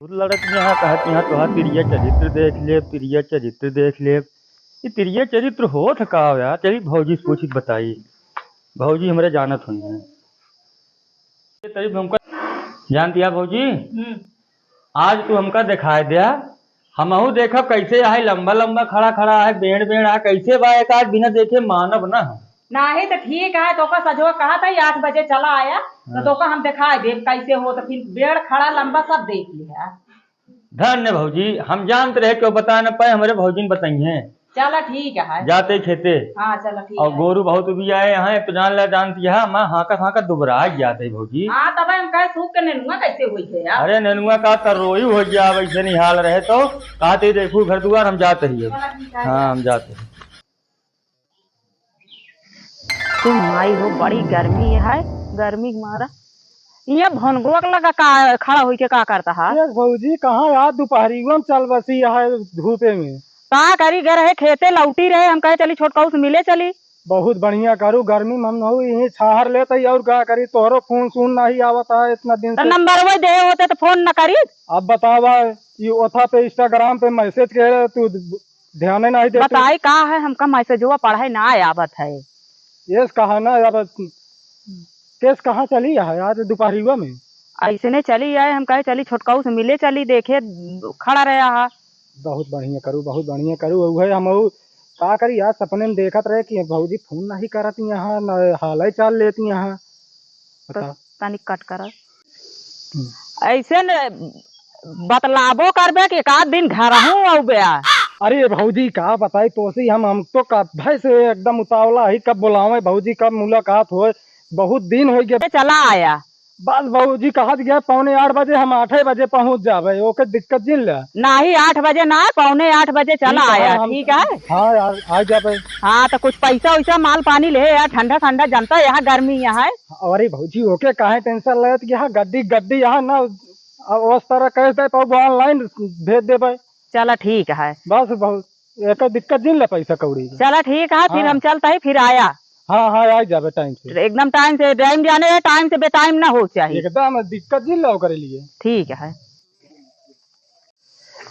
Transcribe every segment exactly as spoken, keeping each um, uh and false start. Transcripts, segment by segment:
खुद लड़त यहाँ, कहत यहाँ तोहार तिरिया चरित्र देख लेब, तिरिया चरित्र देख लेब। ई तिरिया चरित्र होत का यार? चली भौजी से पूछित बताई, भौजी हमरे जानत होइहैं। ये तरी हमका जानत हया भौजी, हम्म। आज तू हमका देखाय द्या, हमहू देखब कैसे आहे लंबा लंबा खड़ा खड़ा आहे, बेंड़ बेंड़ आहे, कैसे बा एक आज बिना देखे मानब ना हम। नाही त ठीक है, तोका सजवा कहत है आठ बजे चला आया, तो हाँ। तोका हम देखाय देब कैसे हो, तो फिर बेंड़ खड़ा लंबा सब देख लिहा। धन्य भौजी, हम जानत रहे केहू बताय न पाए, हमरे भौजी न बताइहैं। चला ठीक है। जाते खेते। हाँ, चला ठीक और है। गोरू बहुत भी आए हैं, तो जान ला जानत हया, माँ हाँकत हाँकत दुबराय जात है भौजी। हाँ, तब हम कहे सूख के नेनुआ कैसे होई है यार? अरे नेनुआ का तरोई हो गया, वैसे नहीं हाल रहे तो कहते देखू घर दुआर हम जात ही अब। चला ठीक है। हाँ, हम जात ही। तू माई हो, बड़ी गर्मी है, गर्मी के मारा। ये भनगुआ के लगा का खड़ा होई के का करत हा? ए भौजी, कहाँ यार, दुपहरियो में चल बसी है धूपे में। का करी, गए रहे खेते, लौटी रहे, हम कहे चली छोटकाऊ से मिले चली। बहुत बढ़िया करू, गर्मी में हम नहू यहीं छाहर लेत ही, और का करी, तोहरो फोन सोन नहीं आवत है इतना दिन तो से। नंबर वही दे होते तो फोन न करी। अब बतावा, ये ओथा पे Instagram पे message के तू ध्याने नाही देती। बताई का है, हमका मैसेजवा पढ़े ना आवत है। यस कहा ना, अब केस कहाँ चली है आज दुपहरिया में? ऐसे नहीं चली आए, हम कहे चली छोटकाऊ से मिले चली, देखे खड़ा रहा है। बहुत बढ़िया करू, बहुत बढ़िया करू। उहे हम का करी, आज सपने में देखत रहे कि भौजी फोन नहीं करत यहाँ, न हाल चाल लेती यहाँ। तो बता। तनिक कट करा। हम्म। ऐसे न बतलाबो करबे कि एक आध दिन घरहूँ अउबे आ। अरे भौजी, का बताई तोसे हम, हम तो कब्बे से एकदम उतावला ही, कब बुलावे भौजी, कब मुलाकात होए, बहुत दिन होइ गए। चला आया। बस भौजी, कहत गया पौने आठ बजे, हम आठे बजे पहुँच जाबे, ओके दिक्कत जिन ले। नाही, आठ बजे ना, पौने आठ बजे चला ठीक है, आया, हम ठीक है? हाँ यार, आ जाबे। हाँ, तो कुछ पैसा वैसा, माल पानी ले यार, ठंडा ठंडा, जानता है यहाँ गर्मी यहाँ है। अरे भौजी, ओके काहे tension लेत कि यहाँ गड्डी, गड्डी यहाँ ना, अब उस तरह कह दे, तो online भेज देबे। चला ठीक है। बस बहुत, एक दिक्कत जिन ले पैसा कौड़ी के। चला ठीक है, फिर हाँ। हम चलता ही, फिर आया। हाँ, हाँ, आ जाबे time से। एकदम time से, time जाने है, time से बेटाइम ना हो चाहिए। एकदम दिक्कत जिन ले ओकरे लिए। ठीक है।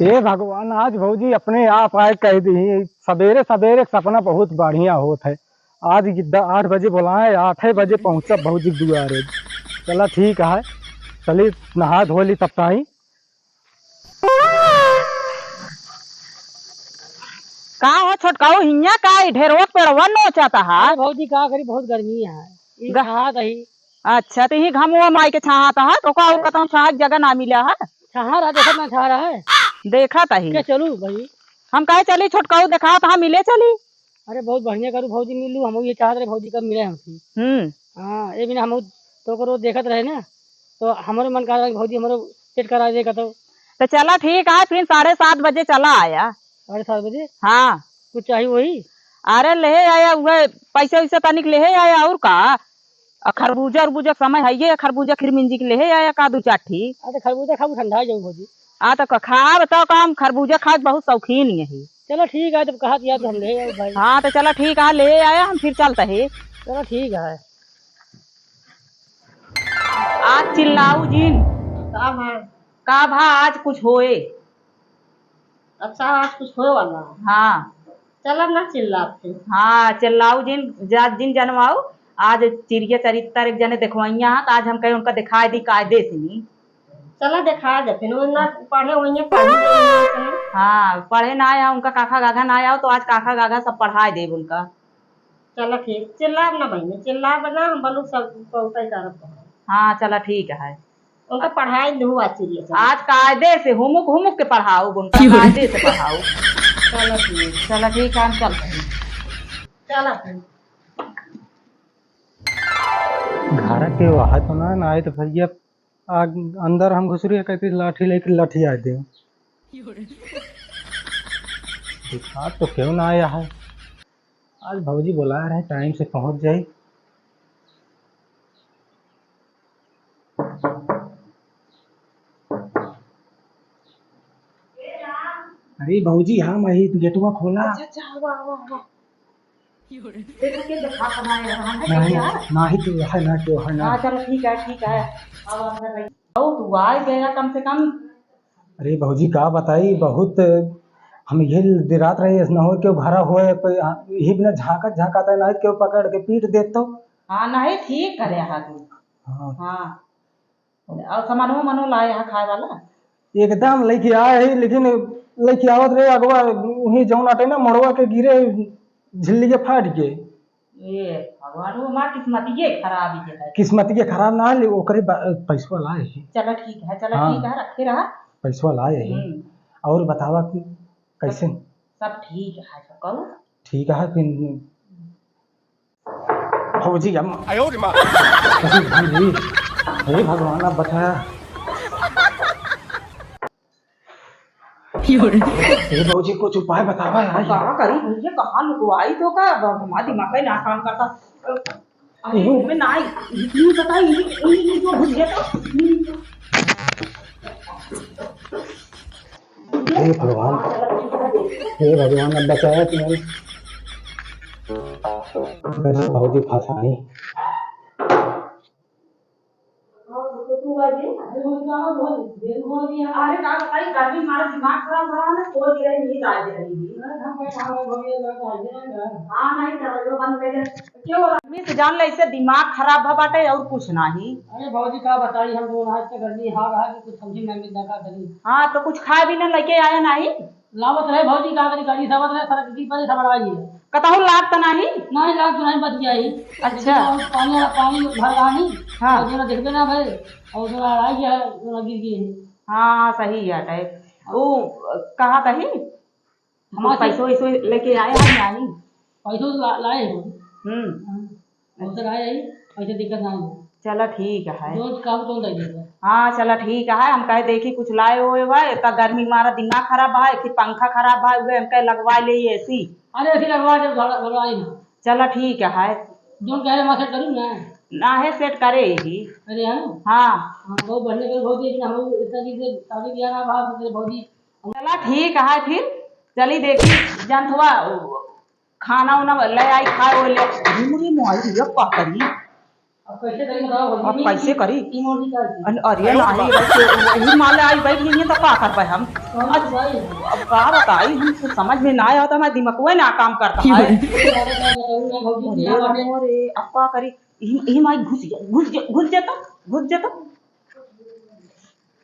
ए भगवान, आज भौजी अपने आप आए कह दी, सबेरे सबेरे सपना बहुत बढ़िया होत है। आज द-, आठ बजे बुलाए, आठे बजे पहुँचब भौजी के दुआरे। चला ठीक है, चली नहा धो ली तब ताई। का हो छोटकाऊ, हियाँ का ई ढेरवा पेड़वा नोचत हा? अरे भौजी का करी, बहुत गर्मी है। ई ग- छाहत ही। अच्छा, तो ही घमवा माई के छाहत हा, तो का और कतहूँ छाहत जगह ना मिला है? छाहा रहा, देखत ना छाहा रहा है। देखत ही। के चलू भाई? हम कहे चली छोटकाऊ देखात हा, मिले चली। अरे बहुत बढ़िया करू भौजी, मिल लू, हम ये चाहत रहे भौजी कब मिले हमसे। हम्म। हाँ, ये बिना हम तो करो देखत रहे ना, तो हमरो मन करा कि भौजी हमरो सेट करा दे कतो। तो चला ठीक है, फिर साढ़े सात बजे चला आया। साढ़े सात बजे? हाँ। कुछ चाहिए वही? अरे ले आया, उहे पैसे वैसे तनिक ले आया, और का? आ खरबूजा उरबूजा के समय है, ये खरबूजा खिरमिंजी के ले आया का दू चार ठी। अरे खरबूजा खाबू ठंडा जाऊ भौजी। आ तो क-, खाब तो का, हम खरबूजा खाए के बहुत शौकीन यही। चलो ठीक है, जब कहा किया तो हम ले आए भाई। हाँ तो चलो ठीक है, ले आया, हम फिर चलते ही। चलो ठीक है। आज चिल्लाऊ जिन। का भा? का भा आज कुछ होए? अच्छा, आज कुछ होए वाला है? हाँ। चलब ना चिल्लाते। हाँ, चिल्लाऊ जिन, जा-, जिन जनवाऊ, आज चिरिया चरित्र एक जने देखवइया हैं, तो आज हम कहे उनका दिखाए दी कायदे से नहीं। चला दिखाए दे, फिर वो ना पढ़े हुई हैं, पढ़े नहीं हुई हैं। हाँ, पढ़े ना आया, उनका काखा गाघा ना आया हो, तो आज काखा गाघा सब पढ़ाए देब उनका। चला ठीक, चिल्लाब ना बहिनी, चिल्लाब ना, हम बलू सब पौते करब। हाँ, चला ठीक है। उनका पढ़ाई दू आज चिड़िया चला। आज कायदे से हुमुक हुमुक के पढ़ाओ, उनका कायदे से पढ़ाओ। चला ठीक। चला ठीक है, हम चलते हैं। चला ठीक। घर के वहाँ तो ना, ना आए तो भैया आ, अंदर हम घुसरी कहती लाठी लेके लाठी आ दे। दिखा तो क्यों ना आया है? आज भौजी बुला रहे, टाइम से पहुंच जाई। अरे भौजी, हाँ, मैं ही गेटवा खोला। अच्छा, अच्छा, आवा, आवा, आवा। देखो के देखा बनाए रहा है, नहीं, क्या? नहीं, तू है ना, क्यों है ना? हाँ, चलो, ठीक है, ठीक है। अब अंदर रहिए। ओ, तू आ गया कम से कम। अरे भौजी, का बताई, बहुत हम यही दिरात रही, ऐसा न हो केहू घरा होए, प-, यही बिना झाँकत झाँकत है, नहीं केहू पकड़ के पीट देत तो। हाँ, नहीं, ठीक करे हा तू। हाँ। हाँ। और सामानो मनो लाए हा खाए वाला? एकदम लेके आए है, लेकिन लेके आवत रहे अगवा, वही जौन आटे ना, मड़वा के गिरे, झिल्ली के फाट के। ए भगवान, वो हमार किस्मतिये खराब ही है। किस्मतिये खराब ना, ले ओकरे बा-, पैसवा लाए है। चला ठीक है, चला हाँ। ठीक है, रखे रहा। पैसवा लाए है। हम्म। और बतावा कि कैसे? सब, सब ठीक है, सब कहू। ठीक है, फिर भौजी हम आयो रे माँ। अरे भाई, हे भगवान, अब बता। हे भौजी, कुछ उपाय बतावा यार। का करी भैया, कहाँ लुकवाई तो का, अब हमारा दिमाग ही ना काम करता। अरे, इहू। मैं ना आई, इतनी बताई, इतनी जो भूल गया था। हे भगवान, हे भगवान, अब बचाया तूने। भौजी फंसाई। अरे का बताई, गर्मी मारा दिमाग खराब हो रहा है, सो गया, नींद आ जा रही है। हाँ, नहीं, दरवाजा बंद कर दे। क्यों, गर्मी से जान ले, इससे दिमाग खराब भा बाटे और कुछ नहीं। अरे भौजी, का बताई, हम दोनों आज से गर्मी हार रहा कि कुछ समझी नहीं मिलता, का करी। हाँ, तो कुछ खाए भी ना लेके आया नहीं। लावत रहे भौजी, का करी, गाड़ी सावत रहे, सड़क की परे सड़क आई है। कतहु लाग त नाही? नहीं, लाग तो नहीं, बच गया ही। अच्छा। और पानी वाला पानी भर रहा नहीं। हाँ। और जो देखबे ना भाई, और जो आ गया है, वो गिर गई है। हाँ, सही बात है। वो कहा तही? हमारे पैसो वैसो लेके आए हैं नहीं? पैसो तो ला-, लाए हो। हम्म। हाँ। अब तक आए ही, ऐसे दिक्कत ना हो। चला ठीक है। जो काम तो दे देगा। हाँ, चला ठीक है, हम कहे देखी कुछ लाए होए बा, इतना गर्मी मारा दिमाग खराब है, फिर पंखा खराब है, उहे हम कहे लगवा ले एसी। अरे एसी लगवा दे, घबरा-, घबराई ना। चला ठीक है। जो कह रहे वहाँ सेट करूँ ना। ना है सेट करे ही। अरे हाँ? हाँ। हाँ, बहुत बढ़िया कर भौजी, लेकिन हम लोग इतना दिन से शादी किया ना, बाप रे भौजी। चला ठीक है फिर, चली देखी, जान थोड़ा खाना उना ले आई, खाए वो ले। अरे मोरे मोबाइल दिया, का करी? अब कैसे करी बताओ, अब कैसे करी? अन-, अरे अरे नहीं, भाई, तो वही माले आई बैठ गई है, तो का करबे हम? कौन अब, भाई? अब का बताई, हमको समझ में ना आया, तो हमारा दिमाग ना काम करता है। अरे, अरे, अरे, अरे, अरे, अरे, अब का करी? यही, यही माई घुस गया, घुस गया, घुस जाता, घुस जाता।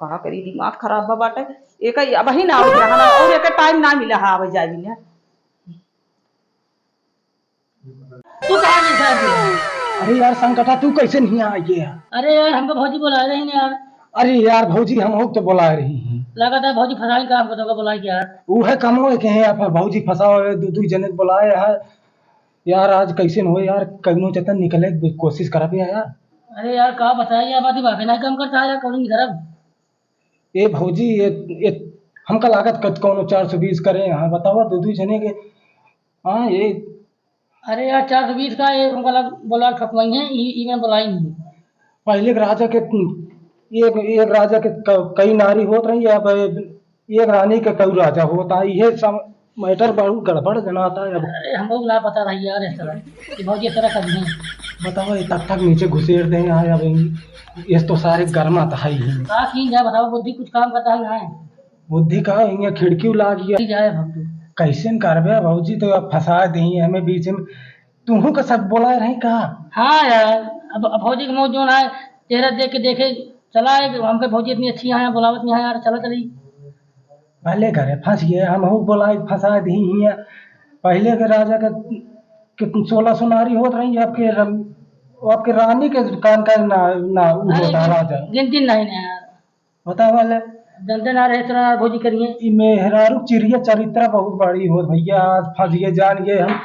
का करी, दिमाग खराब बा बाटे। एक अबही ना आवत रहा ना, और एक टाइम ना मिला है आवे जाए में। तू कहाँ नहीं था अभी? अरे यार संकटा, तू कैसे नहीं आ गया? अरे यार, हमको भौजी बुला रही हैं यार। अरे यार भौजी, हम हो तो बुला रही हैं। लगा था भौजी फंसाई का, हमको तो बुलाई क्या? वो है कमो के हैं आप, भौजी फंसाओ, दो दो जने बुलाए हैं यार। आज कैसे न हो यार, कौनो चेतन निकले कोशिश करब यार। अरे यार का बताई यार, बात ही बात है, नहीं काम करता है यार, कौन नहीं करब? ए भौजी, ये, ये हमका लागत कत कौनो चार सौ बीस करे यहाँ, बतावा दो दो जने के। हाँ, ये अरे यार, चार सौ बीस का ये उनका लग बोला ठकुआई है, ई, ई में बोलाई नहीं। पहले के राजा के एक, एक राजा के क-, कई नारी होत रही, अब एक रानी के कई राजा होता है। ये सब मैटर बड़ू गड़बड़ जनाता है अब। अरे, हमको ना पता रही यार, इस तरह कि भौजी इस तरह कर दी। बताओ, ये तक तक नीचे घुसेड़ दे यार, अब ये तो सारे गर्मा तो है ही। का की जाए बताओ, बुद्धि कुछ काम करता है ना? बुद्धि का, इहाँ खिड़की लाग गया। की जाए भौजी। कैसे न करबे भौजी, तो अब फंसा दी हमें बीच में। तुहू का सब बोला रही का? हाँ यार, अब, अब भौजी के मुँह जो ना है, चेहरा देख के देखे, चला है कि हमके भौजी इतनी अच्छी है, बुलावत नहीं है यार, चला चली। पहले घरे फंस गए, हम हो बोला फंसा दी ही है। पहले के राजा के, के सोलह सौ नारी होत रही, आपके रम-, आपके रानी के कान का ना, ना उ अरे होता गिन-, राजा। गिनती नहीं ना यार। बतावा ले। जनते ना रहे, इतना भौजी करिए। ई मेहरारू चिड़िया चरित्र बहुत बड़ी होत भैया, आज फंस गए, जान गए हम।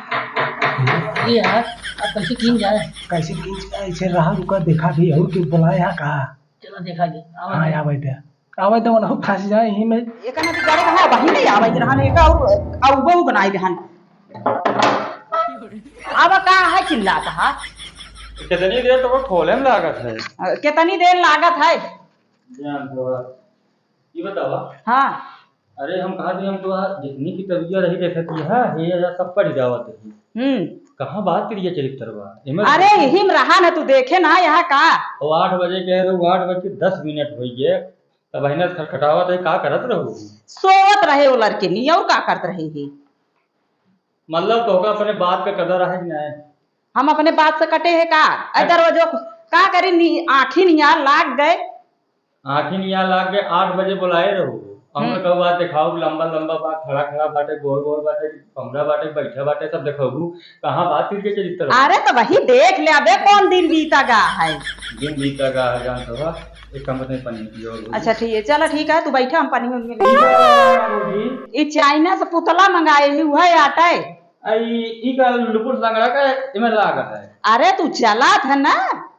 ये यार, अब कैसे कीन जाए? कैसे कीन जाए? ऐसे रहा, रुका, देखा भी और क्यों बुलाए यहाँ कहा? चलो देखा जी, आवा हाँ, जी। आवे दे। आवे दे, उन्हें फंस जाए यहीं में। एक ना बिगाड़े कहाँ, वहीं नहीं आवे दे रहन, एक और, और वो बनाए दे हन। अब का है चिल्लाता है? कितनी देर तो वो खोले में लागत है। अ, कितनी देर लागत है? जान तो है। ये बतावा। हाँ। अरे हम कहा थे, हम तो आज जितनी की तबीयत रही देखत ही है, ये सब पड़ जावत है। हम्म। कहाँ बात करिए चरित्र बा? एमे अरे यही में रहा ना, तू देखे ना यहाँ का। वो आठ बजे कह रहे हो, आठ बज के दस मिनट हो गए। तब बहिना खटखटावत है, का करत रहू? सोवत रहे वो लड़के नहीं, और का करत रहे है? मतलब, तोहका अपने बात का कदर है कि नहीं? हम अपने बात से कटे है का? अरे, अरे। दरवाजो का करी, नी-, आँखी निया लाग गए। आँखी निया लाग गए, आठ बजे बुलाए रहू। हमने हम्म। कहा, "बात दिखाओ, लंबा लंबा बात, खड़ा खड़ा बाटे, गोल गोल बाटे, पमरा बाटे, बैठा बाटे, सब दिखाऊ।" कहाँ बात फिर के चरित्र? अरे, तो वही देख ले, अबे कौन दिन बीता गा है। दिन बीता गा है, जान तो बा। एक काम करते हैं, पानी पियो और अच्छा, ठीक है, चलो, ठीक है, तू बैठा, हम पानी उनमें ले। ई का बाबूजी? ई चाइना से पुतला मंगाए ही, वह आटा है। आ, ई, ई का लुपुर लंगड़ा का एमे लागत है? अरे, तू चलत है ना?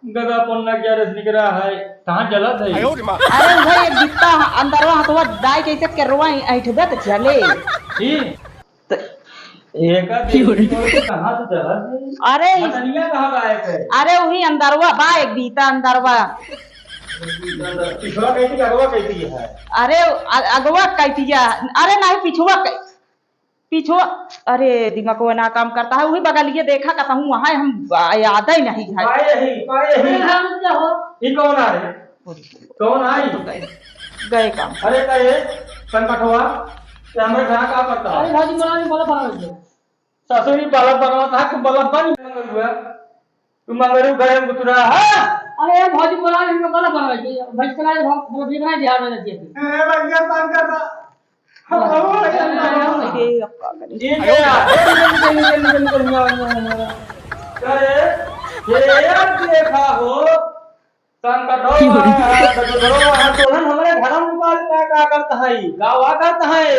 गदा पन्ना क्या रस निकरा है, कहाँ जलत है? अरे, वह एक बित्ता अंदरवा हथवा डाई कैसे करवा ऐठबे तो चले। ई? त एका देखी तो कहाँ से चला? अरे, मदनिया कहाँ गायब है? अरे, वही अंदरवा बा, एक बीता अंदरवा। पिछवा कहती, अगवा कहती है। अरे, अ-, अगवा कहती है। अरे, नहीं, पिछवा कह-, पिछवा। अरे, दिमागवा ना काम करता है। वही बगलिए देखा कहता हूँ, वहाँ हम, आ, याद ही नहीं है। पाए ही, पाए ही। अरे, हम क्या हो? ये कौन आ रहे? कौन आई? गए काम। अरे, का ये संकटवा, ये हमरे घर का पड़ता है? अरे, भौजी, बोला नहीं, बोला, बोला नहीं। ससुरी बल्ब बनवा था, तू बल्ब बन गया। तू मंगरू घर में गुतरा है। अरे, भौजी, बोला नहीं, बोला, बोला नहीं। भाई, चला, हम, हम भी बना दिया, मैंने दिया। ए, भैया, संकट। हम बहुत ये अक्का करी। ये क्या? निकल, निकल, निकल, निकल, निकल, निकल, निकल। अरे, ये यार देखा हो। संकटो की हो रही? आ, संकटो आ, तोहन हमरे घरम के पास का, का करत है? का वा करत है?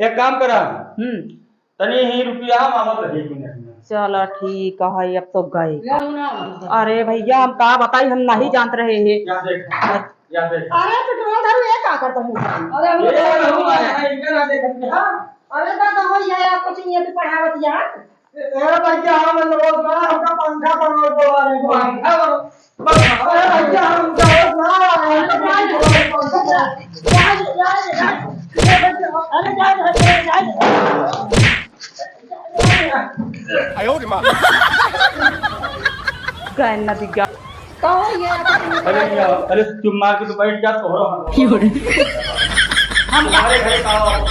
एक काम करा। हम्म। तनी ही रुपया हम आवत रही कि नहीं। चला ठीक है, अब तो गए। अरे भैया, हम का बताई, हम नहीं जानत रहे हैं। या देख, या देख। अरे पेट्रोल धरू, ये का करत हूँ? अरे हम ये तो रहू है, इनका ना देखत है, हाँ? अरे दादा हो, ये आपको चाहिए तो पढ़ावत यार। ए, ए, भैया, हम लोग ना, हमका पंखा बनवा, बनवा रहे हैं। पंखा बनवा, पंखा। अरे भैया, हम लोग ना, हमका पंखा बनवा, पंखा। अरे, जा, जा, जा, जा, जा, जा। आयो रे माँ। गए नदी का। कहो ये अरे यार, अरे चुप मार के तो बैठ जा, तोहरो हम। की हो रे? हम तुम्हारे घरे का,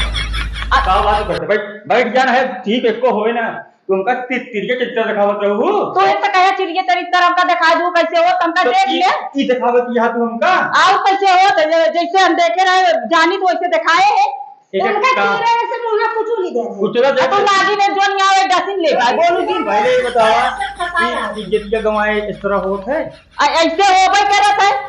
का बात करते? बैठ, बैठ जा ना है, ठीक एको होए ना। तुमका ति-, तिरिया चरित्र दिखावत रहू। तो एक तो कहे तिरिया चरित्र हमका दिखा दू, कैसे हो, तुमका तो देख ई, ले। ई दिखावत यहाँ तू हमका? और कैसे हो, तो जे-, जैसे हम देखे रहे, जानी तो वैसे दिखाए है। एक उनका का चेहरे से मुँह कुछ नहीं दे। कुछ ना दे। अब तो लागी ने जो नहीं आवे, डसिन ले, भाई, बोलू जी। पहले ये बतावा कि इज्जतिया गंवाए इस तरह होत है? आ, ऐसे होबे करत है।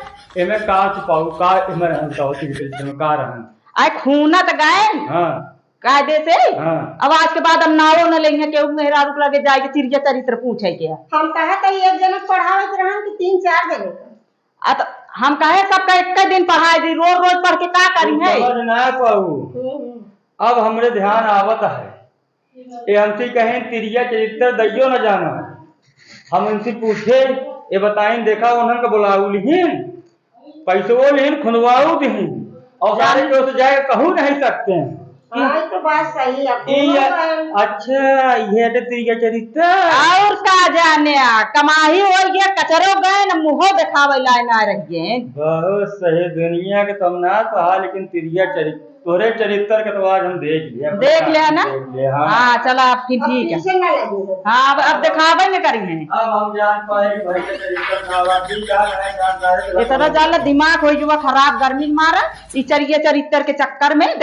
एमे का छुपाऊ, का एमे रहन का होती है, इसमें का रहन? आए खूनत गए। हाँ। कायदे से? हाँ। अब आज के बाद हम नावो न लेंगे, केहू मेहरारू के लगे जाए के तिरिया चरित्र पूछे के। हम कहे तो एक जने के पढ़ावे के रहन कि तीन चार जने का? आ तो हम कहे सबका एक दिन पढ़ाए दी, रोज रोज पढ़ के का करी तू है? समझ ना पाऊ। हम्म, हम्म। अब हमरे ध्यान आवत है। ए हमसे कहें, "तिरिया चरित्र दइयो न जाना।" हम उनसे पूछे, "ए बताइन, देखा उन्हन का बुलाऊ लिहिन, पैसवो लिहिन, खुनवाऊ दिहिन, और सारे जान- केहू से जाए कहू नहीं सकते हैं।" हाँ, ये तो बात सही है। ई दोनों या-, का अच्छा, ये तो तिरिया चरित्र। और का जाने, आ, कमाही हो गया, कचरो गए, न मुँहो देखावे लाए ना रह गए। बहुत सही, दुनिया के तुम ना कहा, लेकिन तिरिया चरित्र तोरे चरित्र के तो आज हम देख लिया, देख लिया ना? देख लिया, हाँ। हाँ, चला, अब फिर अब ठीक है। पीछे ना लगे। हाँ, अब, अब दिखावे न करी हैं। अब हम जान पाए कि भाई के चरित्र का बात भी क्या है, जानकारी तो इतना ज्यादा दिमाग हो जुआ खराब, गर्मी में मारा, ई चरिये चरित्र के चक्कर में।